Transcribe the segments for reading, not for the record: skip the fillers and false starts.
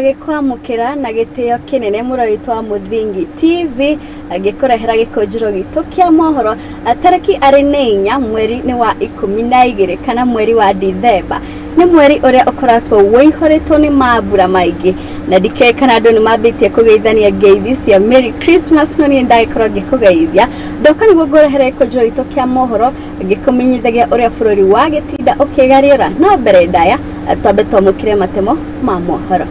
Ngagĩkwamũkĩra na gĩtĩo kĩnene mũrori wa Mũthingi TV agĩkũrehera gĩkũnjĩro gitũ kĩa mohoro tarĩki arĩ nĩ 4 mweri nĩ wa 12 kana mweri wa Dithemba. Nĩ mweri ũrĩa ũkoretwo wĩihũrĩtwo nĩ mambura maingĩ na ndikĩũĩ kana andũ nĩ mambĩtie kũgeithania ngeithi cia Merry Christmas, no niĩ ndagĩkorwo ngĩkũgeithia ndoka nĩguo ngũrehere gĩkũnjĩro gitũ kĩa mohoro ngĩkũmenyithagia ũrĩa bũrũri wa gĩtinda ũkĩgariũra. No mbere ndaya twambe twamũkĩre matemo ma mohoro.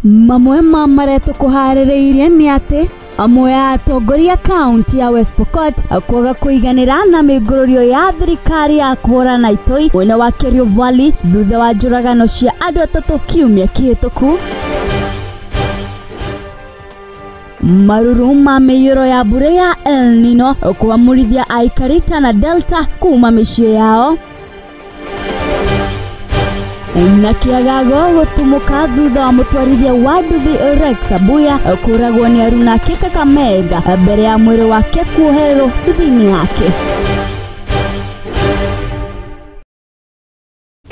Mamwe ma marĩa tũkũharĩrĩirie nĩ atĩ amwe a atongoria kaunti ya West Pokot kwaga kũiganĩra na mĩngũrũrio ya thirikari ya kũhũrana itoi mwena wa Kerio Valley thutha wa njũragano cia andũ atatũ kiumia kĩhĩtũku. Maruru ma mĩiyũro ya mbura ya El Nino kũamũrithia aikari Tana Delta kuma mĩciĩ yao. Na kĩagago gũtumũka thutha wa mũtwarithia wa nduthi Rex Abuya kũragwo nĩ aruna ake Kakamega mbere ya mwĩrĩ wake kuohererwo nduthi-inĩ yake.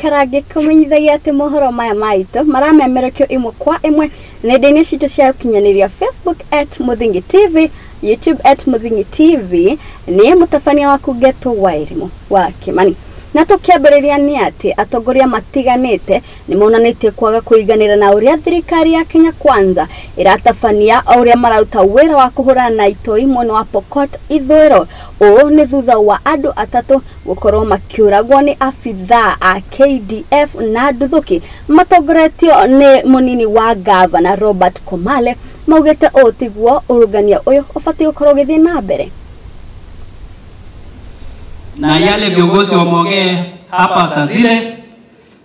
Karangĩ kũmenyithagia atĩ mohoro maya maitũ maramemerekio ĩmwe kwa ĩmwe nenda-inĩ citũ cia ũkinyanĩria Facebook at Muthingi TV, YouTube at Muthingi TV. Niĩ mũtabania waku Geto Wairimu wa Kimani. Na tũkĩambĩrĩria nĩ atĩ atongoria matiganĩte nĩ monanĩtie kwaga kũiganĩra na ũrĩa thirikari ya Kenya Kwanza ĩratabania o ũrĩa mararuta wĩra wa kũhũrana na itoi mwena wa Pokot Ithũĩro. Ũũ nĩ thutha wa andũ atatũ gũkorwo makĩũragwo nĩ abithaa a KDF na nduthũki matongoretio nĩ mũnini wa gavana Robert Komale. Maugĩte ũũ tiguo ũrũngania ũyũ ũbatiĩ gũkorwo ũgĩthiĩ na mbere. Na yale viongozi wameongea hapa saa zile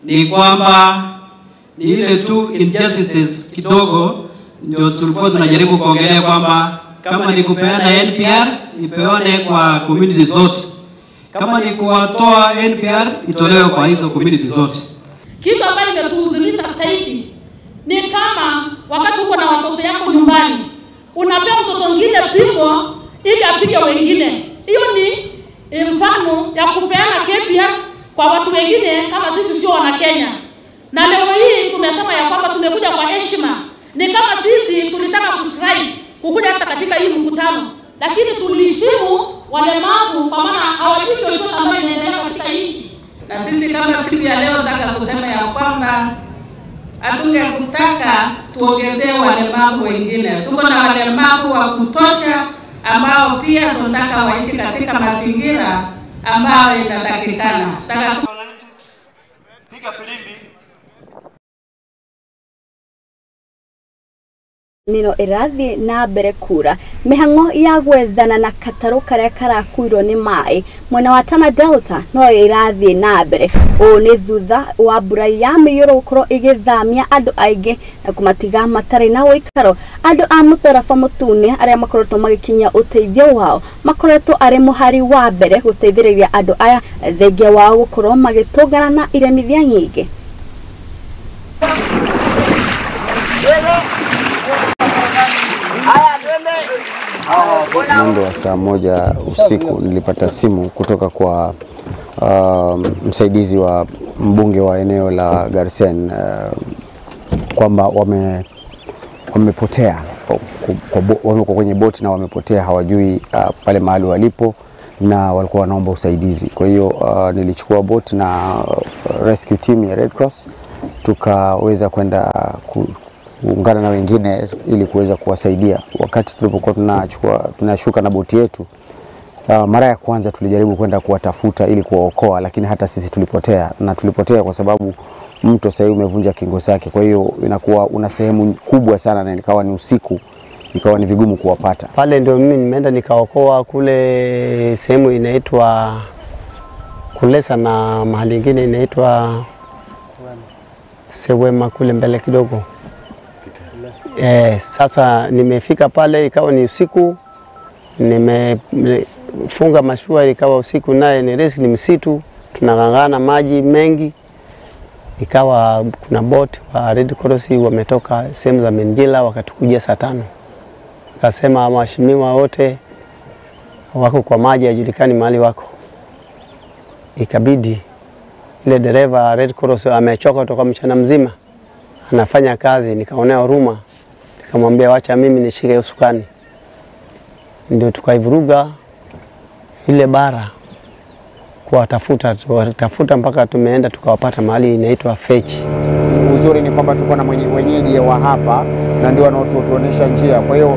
ni kwamba ni ile tu injustices kidogo ndio tulikuwa tunajaribu kuongelea kwamba kama ni kupeana NPR ipeane kwa community zote, kama ni kuwatoa NPR itolewe kwa hizo community zote. Kitu ambacho kimetuhuzunisha sasa hivi ni kama wakati uko na watoto yako nyumbani unapea mtoto mwingine pigo ili apige wengine. Hiyo ni mfano ya kupeana KPR kwa watu wengine kama sisi sio wana Kenya. Na leo hii tumesema ya kwamba tumekuja kwa heshima. Ni kama sisi tulitaka kustrike kukuja hata katika hii mkutano, lakini tulishimu walemavu kwa maana hawajui chochote ambayo inaendelea katika hii. Na sisi kama siku ya leo nataka kusema ya kwamba hatungekutaka tuongezee walemavu wengine. Tuko na walemavu wa kutosha ambao pia tunataka waishi katika mazingira ambayo inatakikana. Piga filimbi. Nino ĩrathiĩ na mbere kura mĩhang'o ya gwethana na katarũ karĩa karakuirwo nĩ maĩ mwena wa Tana Delta no ĩrathiĩ na mbere. Ũũ nĩ thutha wa mbura ya mĩiyũro gũkorwo ĩgĩthamia andũ aingĩ na kũmatiga matarĩ na ũikaro. Andũ a mũtharaba mũtune arĩa makoretwo magĩkinyia ũteithio wao makoretwo arĩ mũhari wa mbere gũteithĩrĩria andũ aya thengia wao gũkorwo magĩtũngana na iremithia nyingĩ. Mwendo wa saa 1 usiku nilipata simu kutoka kwa msaidizi wa mbunge wa eneo la Garsen kwamba wamepotea, wamekuwa kwenye boti na wamepotea, hawajui pale mahali walipo na walikuwa wanaomba usaidizi. Kwa hiyo nilichukua boti na rescue team ya Red Cross tukaweza kwenda kuungana na wengine ili kuweza kuwasaidia. Wakati tulipokuwa tunashuka na boti yetu, mara ya kwanza tulijaribu kwenda kuwatafuta ili kuwaokoa, lakini hata sisi tulipotea, na tulipotea kwa sababu mto sasa umevunja kingo zake. Kwa hiyo inakuwa una sehemu kubwa sana na ikawa ni usiku, ikawa ni vigumu kuwapata. Pale ndio mimi nimeenda nikaokoa kule sehemu inaitwa Kulesa na mahali nyingine inaitwa Sewema kule mbele kidogo. Sasa nimefika pale ikawa ni usiku, nimefunga mashua ikawa usiku, naye ni risk, ni msitu, tunang'ang'ana maji mengi. Ikawa kuna boat wa Red Cross wametoka sehemu za Menjila wakatukujia saa 5. Akasema waheshimiwa wote Wako kwa maji, hajulikani mahali wako. Ikabidi ile dereva Red Cross amechoka kutoka mchana mzima anafanya kazi, nikaonea huruma, nikamwambia wacha mimi nishike usukani. Ndio tukaivuruga ile bara kuwatafuta, tafuta mpaka tumeenda tukawapata mahali inaitwa Fechi. Uzuri ni kwamba tuko na wenyeji wa hapa na ndio wanaotuonesha njia. Kwa hiyo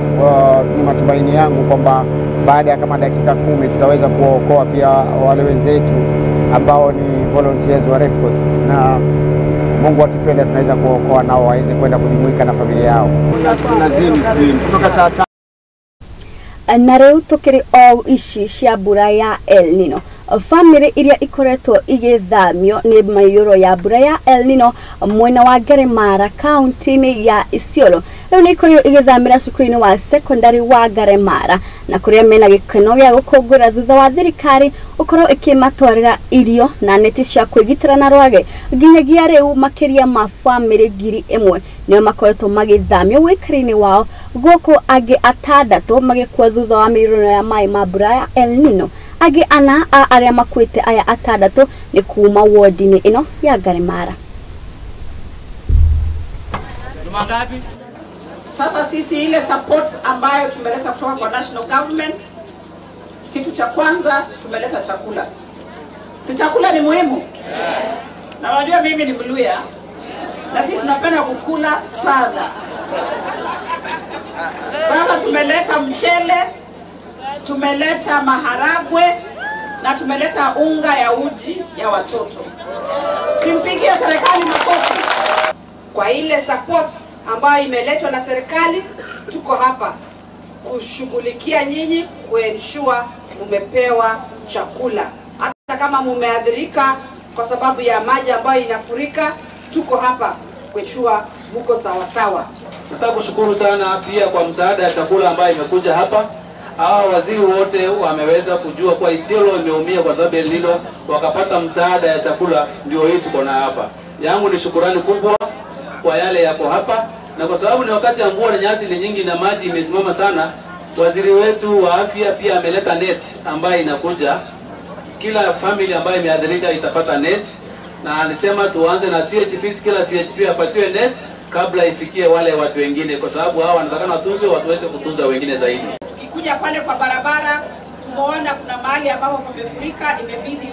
ni matumaini yangu kwamba baada ya kama dakika 10 tutaweza kuwaokoa pia wale wenzetu ambao ni volunteers wa Red Cross, na Mungu akipenda tunaweza kuwaokoa nao waweze kwenda kujumuika na familia yao. Na rĩu tũkĩrĩ o ici cia mbura ya El Nino, famĩlĩ iria ikoretwo igĩthamio nĩ maiyũro ya mbura ya El Nino mwena wa Ngaremara kaunti-inĩ ya Isiolo rĩu nĩ ikorirwo igĩthamĩra cukuru-inĩ wa secondary wa Ngaremara, na kũrĩa mena gĩkeno gĩa gũkũngũĩra thutha wa thirikari gũkorwo ĩkĩmatwarĩra irio na neti cia kwĩgitĩra na rwage. Nginyagia rĩu makĩria ma famĩlĩ 1000 nĩo makoretwo magĩthamio wĩkari-inĩ wao, gũkũ angĩ 6 magĩkua thutha wa mĩiyũro ya maĩ ma mbura ya El Nino. Angĩ 4 a arĩa makuĩte aya 6 nĩ kuma wodi-inĩ ĩno ya Ngaremara. Sasa sisi ile support ambayo tumeleta kutoka kwa national government, kitu cha kwanza tumeleta chakula. Si chakula ni muhimu? Yes. Na unajua mimi ni Mluya na sisi tunapenda kukula sana. Sasa tumeleta mchele, tumeleta maharagwe na tumeleta unga ya uji ya watoto. Simpigie serikali makofi. Kwa ile support ambayo imeletwa na serikali, tuko hapa kushughulikia nyinyi, kuensure mumepewa chakula. Hata kama mumeadhirika kwa sababu ya maji ambayo inafurika, tuko hapa kuensure muko sawa sawa. Nataka kushukuru sana pia kwa msaada ya chakula ambayo imekuja hapa. Hawa waziri wote wameweza kujua kwa Isiolo imeumia kwa sababu El Nino, wakapata msaada ya chakula, ndio hii tuko na hapa. Yangu ni shukurani kubwa kwa yale yako hapa, na kwa sababu ni wakati ya mvua na nyasi ni nyingi na maji imesimama sana, waziri wetu wa afya pia ameleta net ambayo inakuja. Kila family ambayo imeathirika itapata net, na alisema tuanze na CHP, kila CHP apatiwe net kabla ifikie wale watu wengine, kwa sababu hawa wanataka watunze watu waweze kutunza wengine zaidi. Tukikuja pale kwa barabara tumeona kuna mahali ambapo pamefurika, imebidi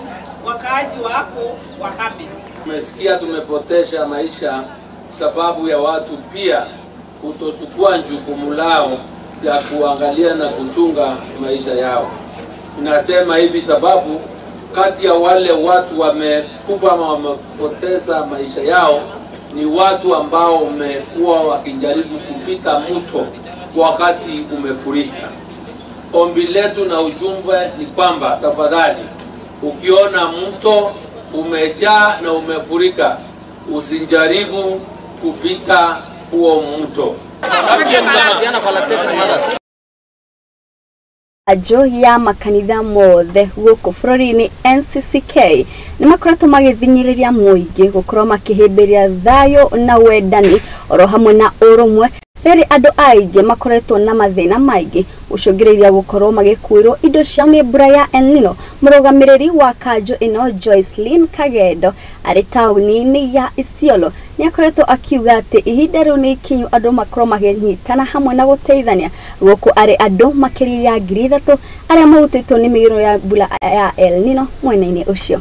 wakaaji wa hapo wahame. Tumesikia tumepotesha maisha sababu ya watu pia kutochukua jukumu lao ya kuangalia na kuchunga maisha yao. Tunasema hivi sababu kati ya wale watu wamekufa ama wamepoteza maisha yao ni watu ambao wamekuwa wakijaribu kupita mto wakati umefurika. Ombi letu na ujumbe ni kwamba tafadhali, ukiona mto umejaa na umefurika, usijaribu kupita huo mto. Ajo ya makanitha mothe gũkũ bũrũri-inĩ NCCK nĩ makoretwo magĩthinyĩrĩria mũingĩ gũkorwo makĩhĩmbĩria thayũ na wendani oro hamwe na ũrũmwe, rĩrĩ andũ aingĩ makoretwo na mathĩna maingĩ gũcũngĩrĩria gũkorwo magĩkuĩrwo indo ciao nĩ mbura ya El Nino. Mũrũgamĩrĩri wa kanjũ ĩno Joycelyn Kagendo arĩ taũni-inĩ ya Isiolo nĩ akoretwo akiuga atĩ ihinda rĩu nĩ ikinyu andũ makorwo makĩnyitana hamwe na gũteithania, gũkũ arĩ andũ makĩria ya 3,000 arĩa mahutĩtwo nĩ mĩiyũro ya mbura ya El Nino mwena-inĩ ũcio.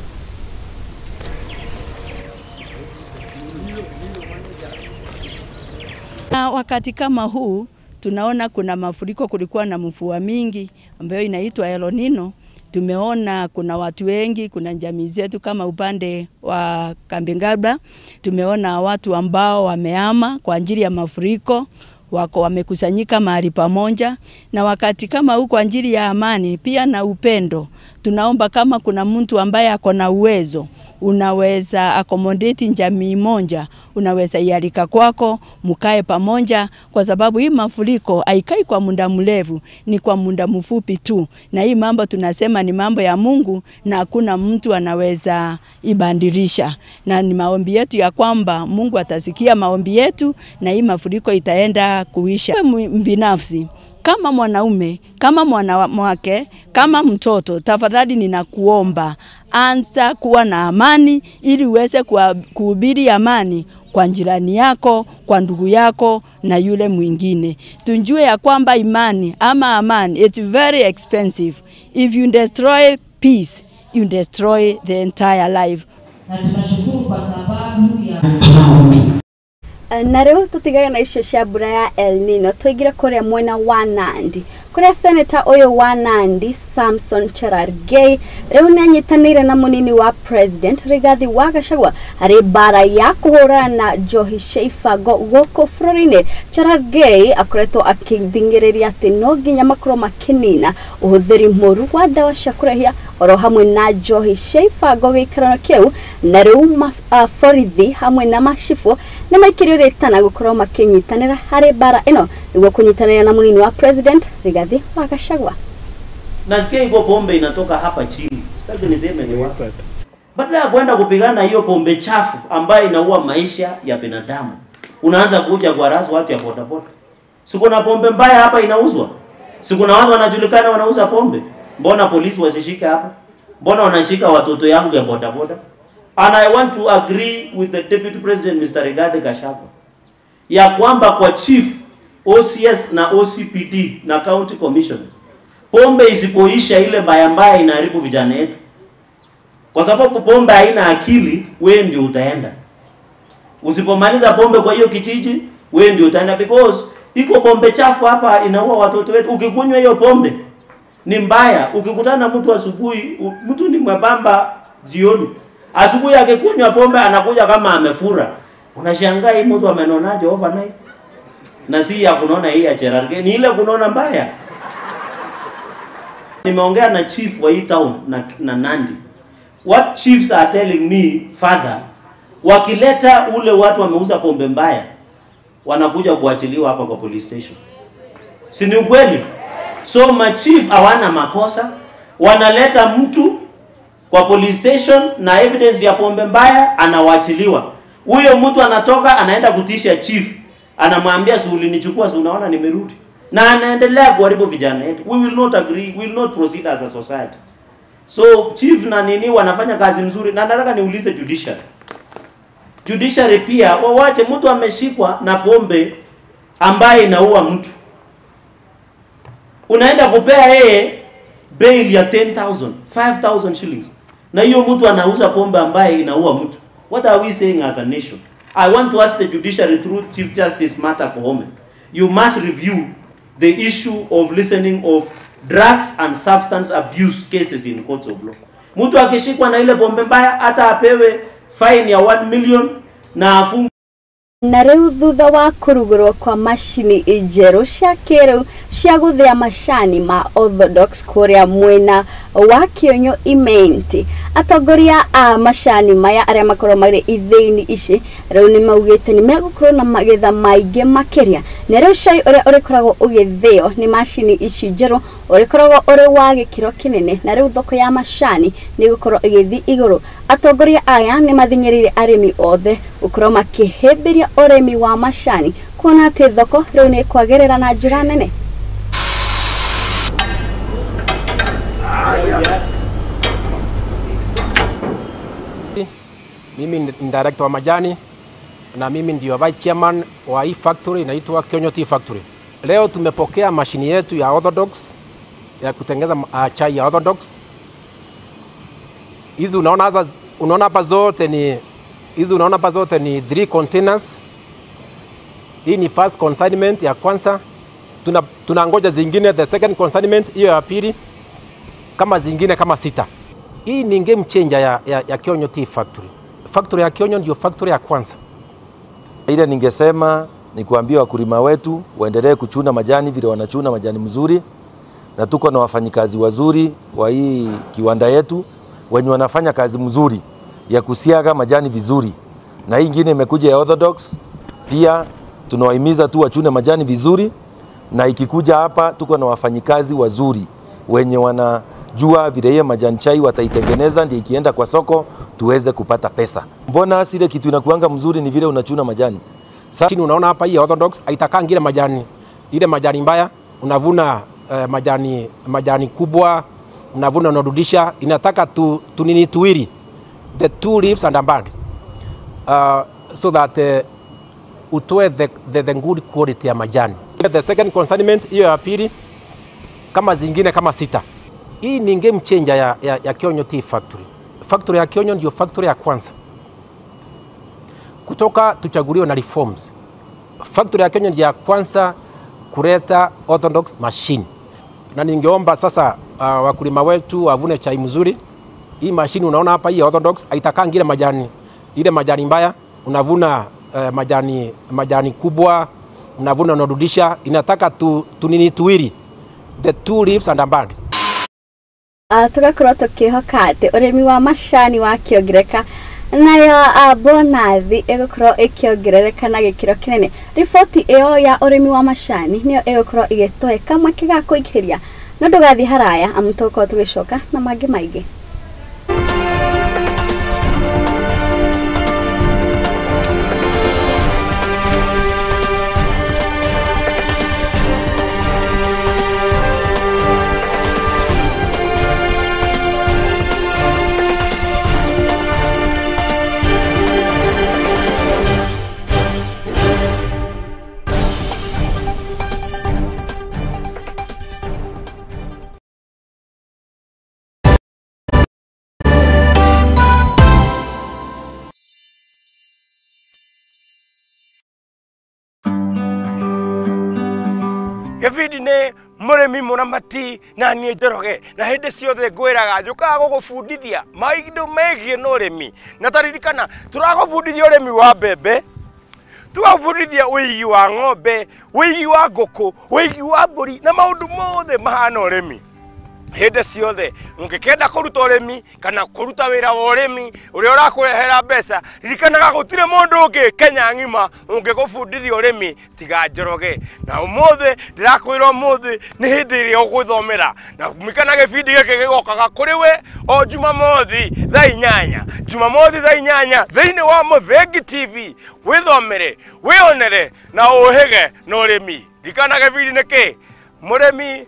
Na wakati kama huu tunaona kuna mafuriko, kulikuwa na mvua mingi ambayo inaitwa El Nino. Tumeona kuna watu wengi, kuna jamii zetu kama upande wa Kambingaba, tumeona watu ambao wamehama kwa ajili ya mafuriko, wako wamekusanyika mahali pamoja. Na wakati kama huu kwa ajili ya amani pia na upendo, tunaomba kama kuna mtu ambaye ako na uwezo, unaweza accommodate jamii moja, unaweza ialika kwako mkae pamoja, kwa sababu hii mafuriko haikai kwa muda mrefu, ni kwa muda mfupi tu. Na hii mambo tunasema ni mambo ya Mungu na hakuna mtu anaweza ibadilisha. Na ni maombi yetu ya kwamba Mungu atasikia maombi yetu na hii mafuriko itaenda kuisha. Binafsi Kama mwanaume, kama mwanamke, kama mtoto, tafadhali ninakuomba anza kuwa na amani ili uweze kuhubiri amani kwa jirani yako, kwa ndugu yako na yule mwingine. Tujue ya kwamba imani ama amani, it's very expensive. If you destroy peace, you destroy the entire life. Na tunashukuru kwa sababu ya Na rĩu tũtigane na icio cia mbura ya El Nino tũingĩre kũrĩa mwena wa Nandi kũrĩa seneta ũyũ wa Nandi Samson Cherargei rĩu nĩanyitanĩire na mũnini wa president Rigathi wa Gachagua harĩ mbara ya kũhũrana na njohi cia ibango gũkũ bũrũri-inĩ. Cherargei akoretwo akĩthing'ĩrĩria atĩ no nginya makorwo makĩnina ũhũthĩri mũru wa ndawa cia kũrehia oro hamwe na njohi cia ibango gĩikaro kĩu, na rĩu borithi hamwe na macibũ nĩ maikĩrio rĩtana gũkorwo makĩnyitanĩra harĩ mbara ĩno nĩguo kũnyitanĩra na mũnini wa president Rigathi wa Gachagua. Nasikia iko pombe inatoka hapa chini. Sitaki niseme ni wapi. Badala ya kwenda kupigana hiyo pombe chafu ambayo inaua maisha ya binadamu, unaanza kuja kwa rasu watu ya bodaboda. Si kuna pombe mbaya hapa inauzwa? Si kuna watu wanajulikana wanauza pombe? Mbona polisi wasishike hapa? Mbona wanashika watoto yangu ya bodaboda? And I want to agree with the Deputy President Mr. Rigathi Gachagua ya kwamba kwa chief, OCS na OCPD na County Commission, pombe isipoisha ile mbaya mbaya inaharibu vijana yetu. Kwa sababu pombe haina akili, wewe ndio utaenda. Usipomaliza pombe kwa hiyo kijiji, wewe ndio utaenda, because iko pombe chafu hapa inaua watoto wetu. Ukikunywa hiyo pombe ni mbaya. Ukikutana na mtu asubuhi, mtu ni mwembamba jioni. Asubuhi akikunywa pombe anakuja kama amefura. Unashangaa hii mtu amenonaje overnight? Na si ya kunona hii ya Cherargei, ni ile kunona mbaya. Nimeongea na chief wa hii town na Nandi. What chiefs are telling me, father, wakileta ule watu wameuza pombe mbaya, wanakuja kuachiliwa hapa kwa police station. Si ni ukweli? So ma chief hawana makosa, wanaleta mtu kwa police station na evidence ya pombe mbaya, anawaachiliwa. Huyo mtu anatoka anaenda kutisha chief, anamwambia si ulinichukua, si unaona nimerudi. Na anaendelea kuharibu vijana wetu. We will not agree, we will not proceed as a society. So chief na nini wanafanya kazi mzuri, na nataka niulize judiciary. Judiciary pia wawache mtu ameshikwa na pombe ambaye inaua mtu. Unaenda kupea yeye bail ya 10,000, 5,000 shillings. Na hiyo mtu anauza pombe ambaye inaua mtu. What are we saying as a nation? I want to ask the judiciary through Chief Justice Martha Koome, you must review the issue of listening of drugs and substance abuse cases in courts of law. Mtu akishikwa na ile pombe mbaya hata apewe fine ya 1 million na afungwe. Na rĩu thutha wa kũrugũrwo kwa macini njerũ cia kĩrĩu cia gũthĩa macani ma Orthodox kũrĩa mwena wa Kĩonyo Imenti, atongoria a macani maya arĩa makorwo marĩ ithĩini ici rĩu nĩ maugĩte nĩ megũkorwo na magetha maingĩ makĩria, na rĩu cai ũrĩa ũrĩkoragwo ũgĩthĩo nĩ macini ici njerũ ũrĩkoragwo ũrĩ wa gĩkĩro kĩnene, na rĩu thoko ya macani nĩ ĩgũkorwo ĩgĩthiĩ igũrũ. Atongoria aya nĩ mathing'ĩrĩirie arĩmi othe gũkorwo makĩhĩmbĩria ũrĩmi wa macani kuona atĩ thoko rĩu nĩ ĩkwagĩrĩra na njĩra nene. Mimi ni director wa majani na mimi ndio vice chairman wa hii factory inaitwa Kionyo Tea Factory. Leo tumepokea mashini yetu ya Orthodox ya kutengeza chai ya Orthodox. Hizi unaona hapa zote ni hizi unaona hapa zote ni 3 containers. Hii ni first consignment ya kwanza. Tunangoja zingine, the second consignment hiyo ya pili, kama zingine kama 6. Hii ni game changer ya Kionyo Tea Factory. Factory ya Kionyo ndio factory ya kwanza. Ile ningesema ni kuambia wakulima wetu waendelee kuchuna majani vile wanachuna majani mzuri, na tuko na wafanyikazi wazuri wa hii kiwanda yetu wenye wanafanya kazi mzuri ya kusiaga majani vizuri. Na hii ingine imekuja ya Orthodox, pia tunawahimiza tu wachune majani vizuri, na ikikuja hapa tuko na wafanyikazi wazuri wenye wanajua vile hiyo majani chai wataitengeneza, ndio ikienda kwa soko tuweze kupata pesa. Mbona ile kitu inakuanga mzuri ni vile unachuna majani. Sasa unaona hapa hii Orthodox haitakaa ile majani, ile majani mbaya. Unavuna majani kubwa, unavuna unarudisha, inataka tunini tuwili, the two leaves and a bud, so that utoe the good quality ya majani. The second consignment, hiyo ya pili, kama zingine kama 6. Hii ni game changer ya Kionyo Tea Factory. Factory ya Kionyo ndio factory ya kwanza kutoka tuchaguliwe na reforms. Factory ya Kionyo ndio ya kwanza kuleta orthodox machine. Na ningeomba sasa wakulima wetu wavune chai mzuri. Hii machine unaona hapa, hii orthodox haitakaa ile majani mbaya. Unavuna majani kubwa, unavuna unarudisha, inataka tunini tuwili, the two leaves and a bud. Tugakorwo tukihoka atĩ ũrĩmi wa macani wakĩongerereka nayo bonathi ĩgũkorwo ĩkĩongerereka na gĩkĩro kĩnene. Riboti ĩyo ya ũrĩmi wa macani nĩyo ĩgũkorwo ĩgĩtũhe kamweke ga kũingĩria, no ndũgathiĩ haraya amu tũgũkorwo tũgĩcoka na mangĩ maingĩ. Gĩbindi nĩ mũrĩmi mũramati na niĩ Njoroge, na hĩndĩ ciothe ngwĩraga njũkaga gũgũbundithia maũndũ megiĩ na ũrĩmi. Na taririkana tũragũbundithia ũrĩmi wa mbembe, tũgagũbundithia ũigi wa ng'ombe, ũigi wa ngũkũ, ũigi wa mbũri na maũndũ mothe mahana ũrĩmi. Hĩndĩ ciothe ũngĩkenda kũruta ũrĩmi kana kũruta wĩra wa ũrĩmi ũrĩa ũrakũrehera mbeca, ririkanaga gũtirĩ mũndũ ũngĩ Kenya ng'ima ũngĩgũbundithia ũrĩmi tiga Njoroge. Na ũmũthĩ ndĩrakwĩra ũmũthĩ nĩ hĩndĩ ĩrĩa ũgwĩthomera, na ririkana gĩbindi gĩkĩ gĩgokaga kũrĩ we o Jumamothi thaa 8, Jumamothi thaa 8 thĩinĩ wa Mũthengi TV. Wĩthomere, wĩonere na ũhĩge na ũrĩmi. Ririkana gĩbindi nĩ kĩ? Mũrĩmi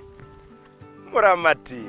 Muramati.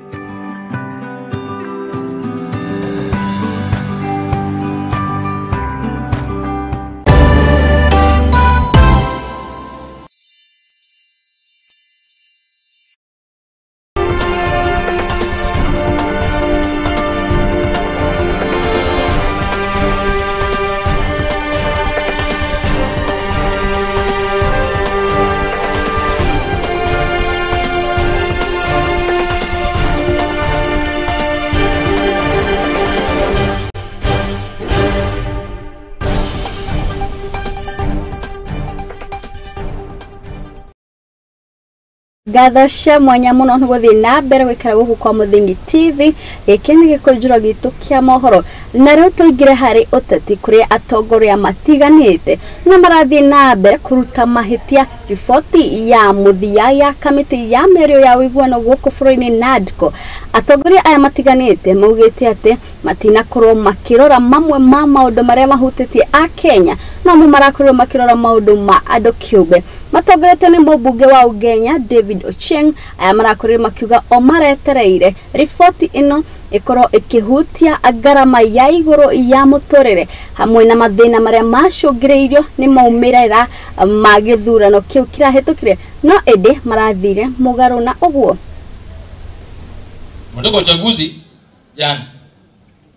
Ngatho cia mwanya muno nĩ gũthiĩ na mbere gũikara gũkũ kwa Mũthingi TV. Gĩkĩ nĩ gĩkũnjĩro gitũ kĩa mohoro, na rĩu tũingĩre harĩ ũteti kũrĩa atongoria matiganĩte na marathiĩ na mbere kũruta mahĩtia riboti ya mũthia ya kamĩtĩ ya mĩario ya ũiguano gũkũ bũrũri-inĩ NADCO. Atongoria aya matiganĩte maugĩte atĩ matinakorwo makĩrora mamwe ma maũndũ marĩa mahutĩtie Akenya, no mo marakorwo makĩrora maũndũ ma andũ kĩũmbe. Matongoretio nĩ mũmbunge wa Ugenya David Ochieng, aya marakorirwo makiuga o maretereire riboti ĩno ĩkorwo ĩkĩhutia ngarama ya igũrũ ya mũtũrĩre hamwe na mathĩna marĩa macũngĩrĩirio nĩ maumĩrĩra ma gĩthurano kĩu kĩrahĩtũkire, no ĩndĩ marathire mũgarũ na ũguo. Mwendoko uchaguzi jana,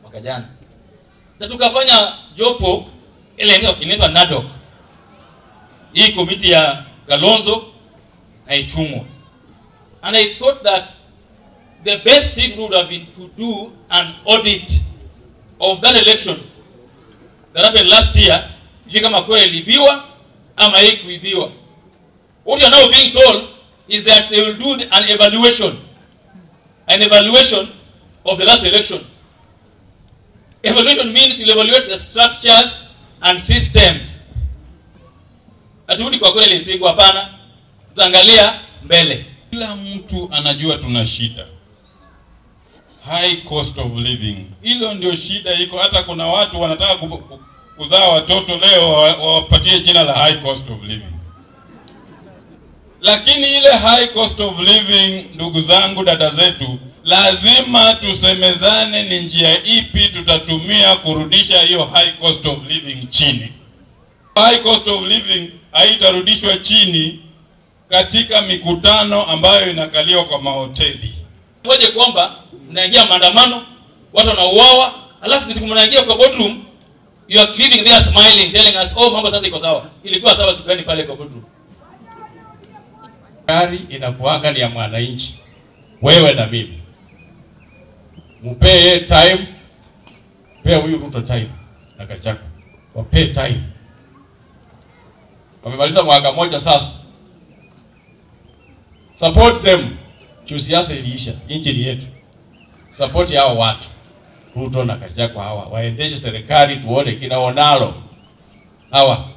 mwaka jana, na tukafanya jopo ile inaitwa NADOC, hii komiti ya Kalonzo na Ichung'wa. And I thought that the best thing would have been to do an audit of that elections that happened last year, ili kama kweli iliibiwa ama haikuibiwa. What you are now being told is that they will do an evaluation of the last elections. Evaluation means you'll evaluate the structures and systems. Aturudi kwa kweli ilipigwa, hapana, tutaangalia mbele. Kila mtu anajua tuna shida. High cost of living. Hilo ndio shida iko. Hata kuna watu wanataka kuzaa watoto leo wapatie jina la high cost of living. Lakini ile high cost of living, ndugu zangu, dada zetu, lazima tusemezane ni njia ipi tutatumia kurudisha hiyo high cost of living chini. High cost of living haitarudishwa chini katika mikutano ambayo inakaliwa kwa mahoteli. Ngoje kwamba mnaingia maandamano, watu wanauawa, alafu siku mnaingia kwa boardroom, you are living there smiling, telling us, oh, mambo sasa iko sawa. Ilikuwa sawa siku gani pale kwa boardroom? Gari inakuanga ni ya mwananchi, wewe na mimi. Mupee time, pea huyu Ruto time na Gachagua, wapee time. Wamemaliza mwaka moja sasa. Support them. Siasa iliisha, injini yetu. Support hao watu, Ruto na Gachagua hawa, waendeshe serikali tuone kinaonalo. Hawa.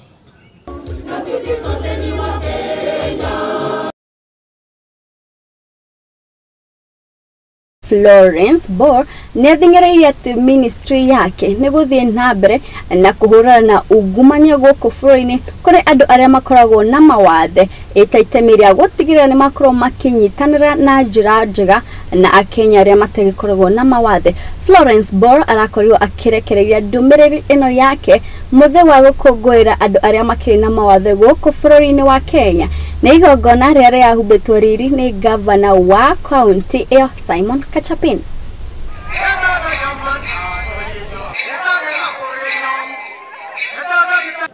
Florence Bor nĩ atĩ ministry yake nĩ gũthiĩ na mbere na kũhũrana na ungumania gũkũ bũrũri-inĩ kũrĩ andũ arĩa makoragwo na mawathe ĩta itemi rĩa gũtigĩrĩra nĩ makorwo makĩnyitanĩra na njĩra njega na akenya arĩa matagĩkoragwo na mawathe. Florence Bor arakorirwo akĩrekereria ndũmĩrĩri ĩno yake mũthĩ wa gũkũngũĩra andũ arĩa makĩrĩ na mawathe gũkũ bũrũri-inĩ wa Kenya na igongona rĩrĩa rĩahumbĩtwo riri nĩ gavana wa kaunti ĩyo Simon Kachapin.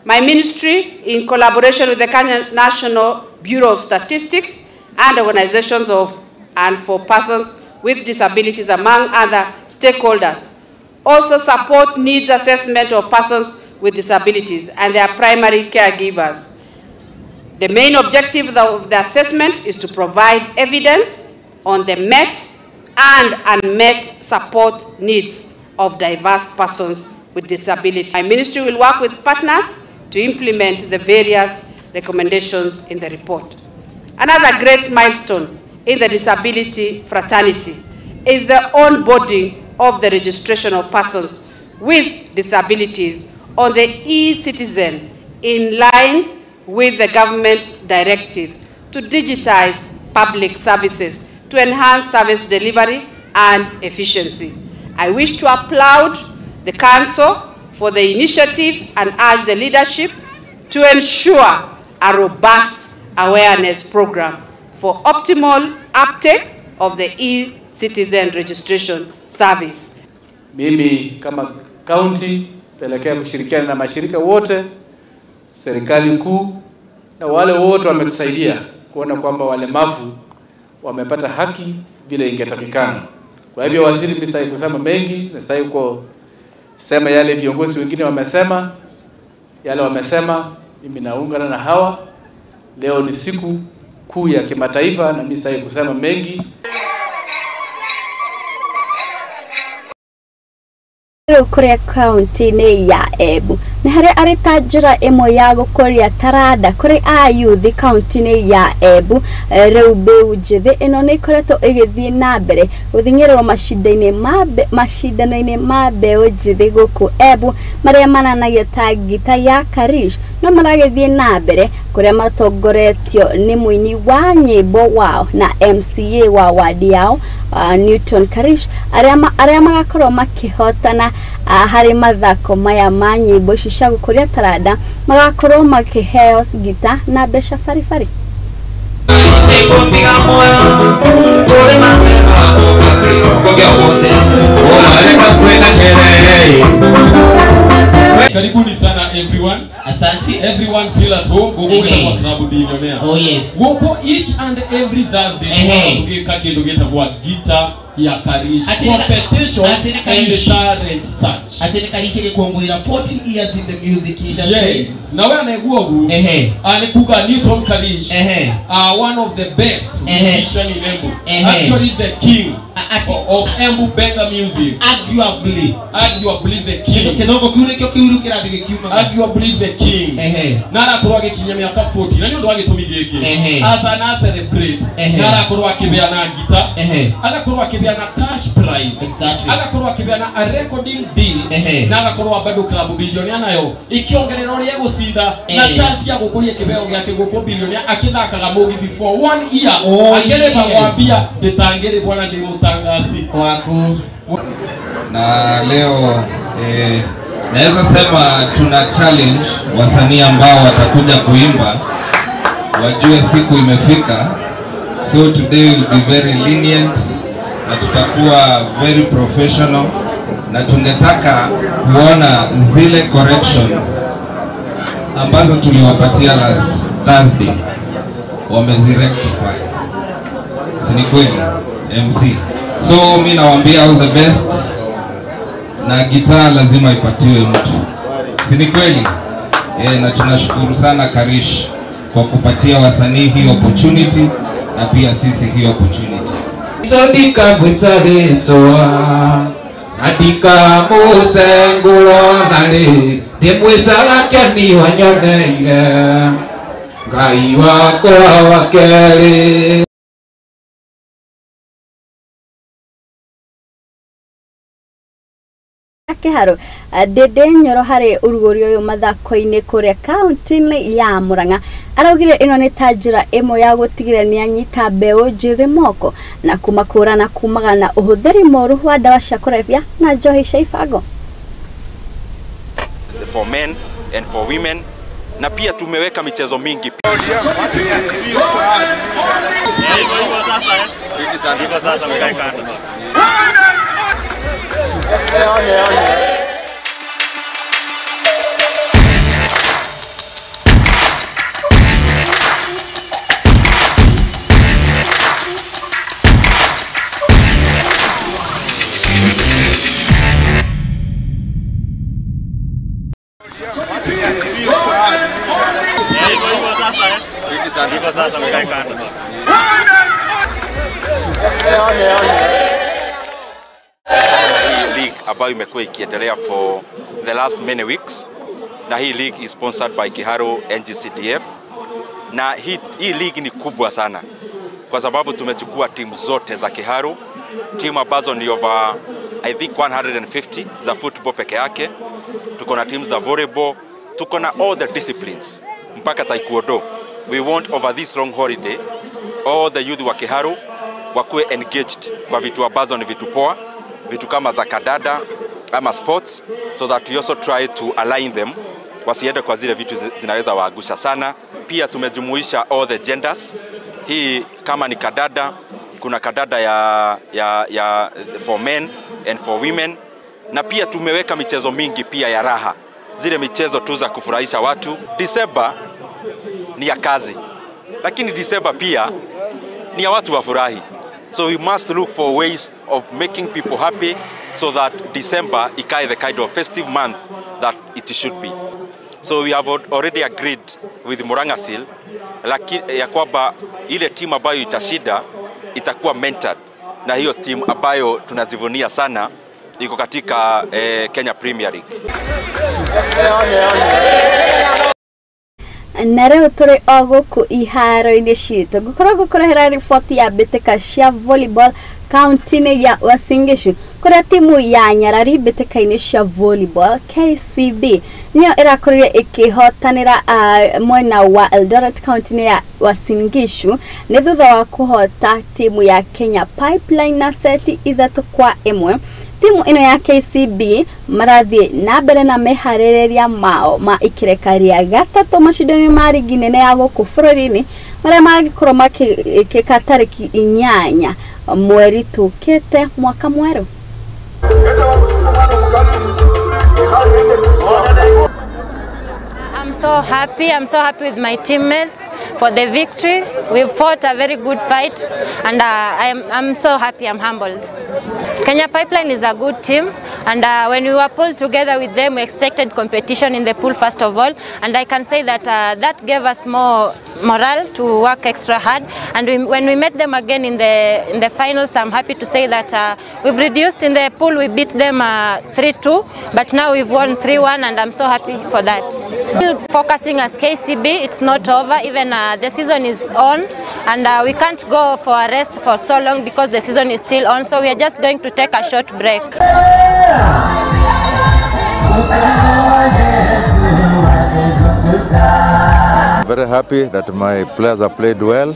My ministry, in collaboration with the Kenya National Bureau of Statistics and organizations of and for persons with disabilities, among other stakeholders, also support needs assessment of persons with disabilities and their primary caregivers. The main objective of the assessment is to provide evidence on the met and unmet support needs of diverse persons with disability. My ministry will work with partners to implement the various recommendations in the report. Another great milestone in the disability fraternity is the onboarding of the registration of persons with disabilities on the e-citizen in line with the government's directive to digitize public services to enhance service delivery and efficiency. I wish to applaud the Council for the initiative and urge the leadership to ensure a robust awareness program for optimal uptake of the e-citizen registration service. Mimi kama county pelekea kushirikiana na mashirika wote, serikali kuu na wale wote wametusaidia kuona kwamba walemavu wamepata haki vile ingetakikana. Kwa hivyo waziri, mimi sitaki kusema mengi, nastahili kusema yale viongozi wengine wamesema, yale wamesema, mimi naungana na hawa. Leo ni siku kuu ya kimataifa na mimi sitaki kusema mengi. Kuria kaunti-inĩ ya Embu nĩ harĩa arĩ ta njĩra ĩmwe ya gũkũria taranda kũrĩ ayuthi kaunti-inĩ ya Embu. Rĩu mbeũ njĩthĩ ĩno nĩ ĩkoretwo ĩgĩthiĩ na mbere gũthing'ĩrĩrwo macindano-inĩ ma mbeũ njĩthĩ gũkũ Embu marĩa mananagia ta ngita ya Karish no maragĩthiĩ na mbere kũrĩa matongoretio nĩ mũini wa nyĩmbo wao na MCA wa wadi yao Newton Karish arĩa magakorwo makĩhotana harĩ mathako maya ma nyĩmbo ici cia gũkũria taranda magakorwo makĩheo ngita na mbeca baribari. Karibuni sana everyone. Asante. Everyone feel at home. Gogo kwa club billionaire. Oh yes. Goko each and every Thursday tugeka kindu gitagwa gita ya Karish competition and talent search. Ati ni Karish gikungwira 40 years in the music industry. Yes. Na we anaigua gu. Ani kuga Newton Karish. One of the best musician in Embu. Actually the king. of Embu Benga Music. Arguably the king. Kĩthũngũ kĩu nĩkĩo kĩuru kĩrathiĩ gĩkiumaga. Arguably the king. Na arakorwo agĩkinyia mĩaka 40 na nĩ ũndũ wa gĩtũmi gĩkĩ. Asa na celebrate. Na arakorwo akĩbeana ngita. Agakorwo akĩbeana cash prize. Agakorwo akĩbeana a recording deal. Na agakorwo bado club billionaire nayo ikiongerera ũrĩa egũcinda na chance ya gũkũria kĩbeo gĩake gũkũ billionaire akĩthakaga mũgithi for 1 year. Akĩrĩba kwambia ndĩtangĩrĩ bwana ndĩ mũtangazi waku. Na leo naweza sema tuna challenge wasanii ambao watakuja kuimba wajue siku imefika. So today will be very lenient na tutakuwa very professional, na tungetaka kuona zile corrections ambazo tuliwapatia last Thursday wamezirectify. Si ni kweli MC? So mimi nawaambia all the best, na gitaa lazima ipatiwe mtu. Si ni kweli? Na tunashukuru sana Karish kwa kupatia wasanii hii opportunity na pia sisi hii opportunity. Tondika mwitsaritsoa nadika mutengulo nali ndimwitaga keni wanyoneire Ngai wakwa wa kerĩ. Kĩharo Ndĩndĩ Nyoro harĩ ũrugũri ũyũ mathako-inĩ kũrĩa kaunti-inĩ ya Murang'a araugire ĩno nĩ ta njĩra ĩmwe ya gũtigĩrĩra nĩ anyita mbeũ njĩthĩ moko na kũmakũrana kumaga na ũhũthĩri mũru wa ndawa cia kũrebia na njohi cia ibango. For men and for women, na pia tumeweka michezo mingi. Hii league ambayo imekuwa ikiendelea for the last many weeks, na hii league is sponsored by Kiharu NGCDF, na hii league ni kubwa sana kwa sababu tumechukua timu zote za Kiharu, timu ambazo ni over I think 150 za football peke yake, tuko na timu za volleyball, tuko na all the disciplines mpaka taekwondo. We want over this long holiday all the youth wa Kiharu wakuwe engaged kwa vitu ambazo ni vitu poa, vitu kama za kadada ama sports, so that we also try to align them wasiende kwa zile vitu zinaweza waagusha sana. Pia tumejumuisha all the genders. Hii kama ni kadada, kuna kadada ya for men and for women, na pia tumeweka michezo mingi pia ya raha, zile michezo tu za kufurahisha watu. December ni ya kazi, lakini December pia ni ya watu wafurahi. So we must look for ways of making people happy so that December ikae the kind of festive month that it should be. So we have already agreed with Murang'a Seal ya kwamba ile timu ambayo itashinda itakuwa mentored, na hiyo timu ambayo tunazivunia sana iko katika Kenya Premier League. Na rĩu tũrĩ o gũkũ iharo-inĩ citũ ngũkorwo ngũkũrehera riboti ya mbĩtĩka cia volleyball kaunti-inĩ ya Uasin Gishu kũrĩa timu ya Nyarari mbĩtĩka-inĩ cia volleyball KCB nĩyo ĩrakorire ĩkĩhotanĩra mwena wa Eldoret kaunti-inĩ ya Uasin Gishu nĩ thutha wa kũhota timu ya Kenya Pipeline na seti 3-1. Timu ĩno ya KCB marathiĩ na mbere na meharĩrĩria mao ma ikĩreka rĩa gatatũ macindano ma rigi nene ya gũkũ bũrũri-inĩ marĩa mangĩkorwo makĩka tarĩki 8 mweri tũkĩte mwaka mwerũ. I'm so happy. I'm so happy with my teammates for the victory. We fought a very good fight and I'm so happy. I'm humbled. Kenya Pipeline is a good team, and when we were pulled together with them, we expected competition in the pool first of all, and I can say that that gave us more morale to work extra hard. And when we met them again in the finals, I'm happy to say that we've reduced in the pool. We beat them 3-2, but now we've won 3-1, and I'm so happy for that. Still focusing as KCB, it's not over. Even the season is on, and we can't go for a rest for so long because the season is still on. So we are just going to take a short break. Very happy that my players have played well.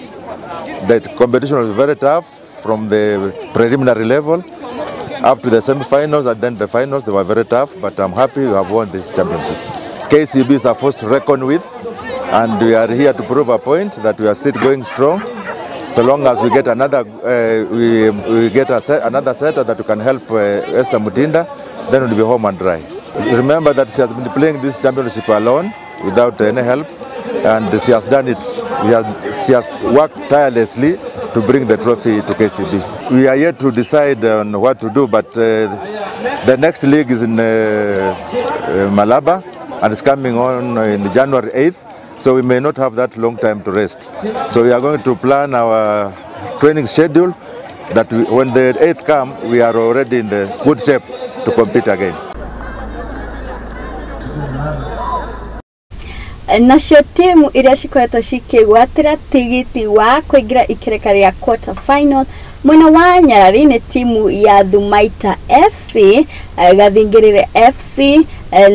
The competition was very tough from the preliminary level up to the semi-finals and then the finals. They were very tough, but I'm happy we have won this championship. KCB is a force to reckon with, and we are here to prove a point that we are still going strong. So long as we get another, we get another setter that can help Esther Mutinda, then we'll be home and dry. Remember that she has been playing this championship alone, without any help, and she has done it. She has worked tirelessly to bring the trophy to KCB. We are yet to decide on what to do, but the next league is in Malaba, and it's coming on in January 8th. So we may not have that long time to rest. So we are going to plan our training schedule that when the 8th come, we are already in the good shape to compete again. Nacio timu iria cikoretwo cikĩgwatĩra tigiti wa kũingĩra ikereka rĩa quarter final mwena wa Nyarari nĩ timu ya Thumaita FC, Gathingĩrĩre FC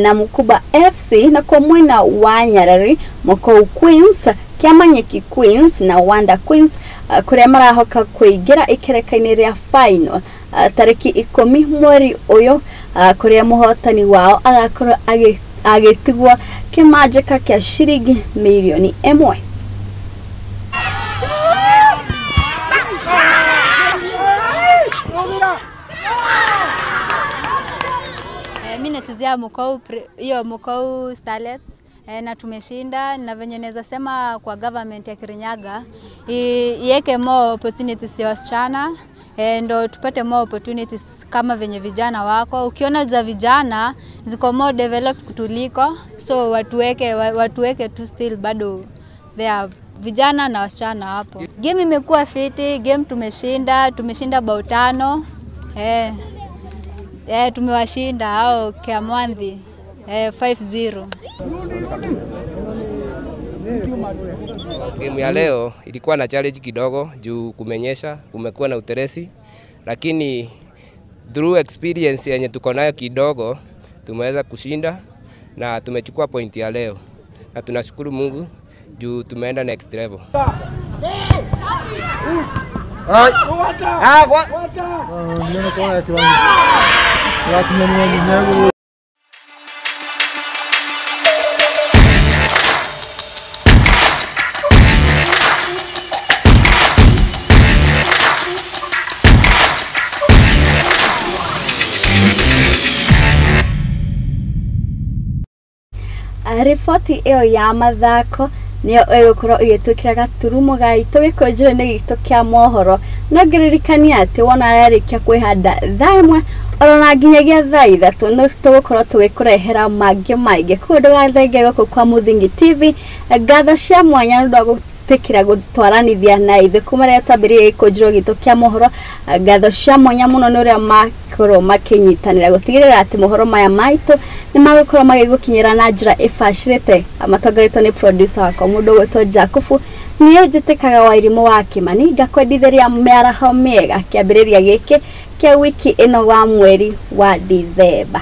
na Mukuba FC, na kwa mwena wa Nyarari Mokou Queens, Kĩamanyeki Queens na Wanda Queens kũrĩa marahoka kũingĩra ikereka-inĩ rĩa final tarĩki 10 mweri ũyũ, kũrĩa mũhotani wao agakorwo agĩtigwo kĩmanjĩka kĩa ciringi mirioni 1. Mimi nachezea Mokou, hiyo Mokou Starlets, na tumeshinda. Na venye naweza sema kwa government ya Kirinyaga iweke more opportunities ya wasichana, ndo tupate more opportunities kama venye vijana wako. Ukiona za vijana ziko more developed kutuliko, so watuweke tu still bado they are vijana na wasichana hapo. Game imekuwa fiti, game tumeshinda bao 5. Tumewashinda hao Kiamwanthi 5-0. Game ya leo ilikuwa na challenge kidogo juu kumenyesha, kumekuwa na uteresi, lakini through experience yenye tuko nayo kidogo tumeweza kushinda na tumechukua point ya leo, na tunashukuru Mungu juu tumeenda next level. Riboti ĩyo ya mathako nĩyo ĩgũkorwo ĩgĩtwĩkĩra gaturumo gaitũ gĩkũnjĩro-inĩ gitũ kĩa mohoro. No ngĩririkania atĩ wona ararĩkia kwĩhanda thaa 1 orona nginyagia thaa 3 no tũgũkorwo tũgĩkũrehera mangĩ maingĩ. Koguo ndũgathenge gũkũ kwa Mũthingi TV. Ngatho cia mwanya nĩ ũndũ wa gũtĩkĩra gũtwaranithia na ithuĩ kuma rĩrĩa twambĩrĩirie gĩkũnjĩro gitũ kĩa mohoro. Ngatho cia mwanya mũno nĩ ũrĩa makorwo makĩnyitanĩra gũtigĩrĩra atĩ mohoro maya maitũ nĩ magũkorwo magĩgũkinyĩra na njĩra ĩbacĩrĩte, matongoretio nĩ producer wakwa mũndũ ũgwĩtwo Jakubu. Niĩ njĩtĩkaga Wairimũ wa Kĩmani, ngakwendithĩria mĩaraho mĩega kĩambĩrĩria gĩkĩ kĩa wiki ĩno wa mweri wa Dithemba.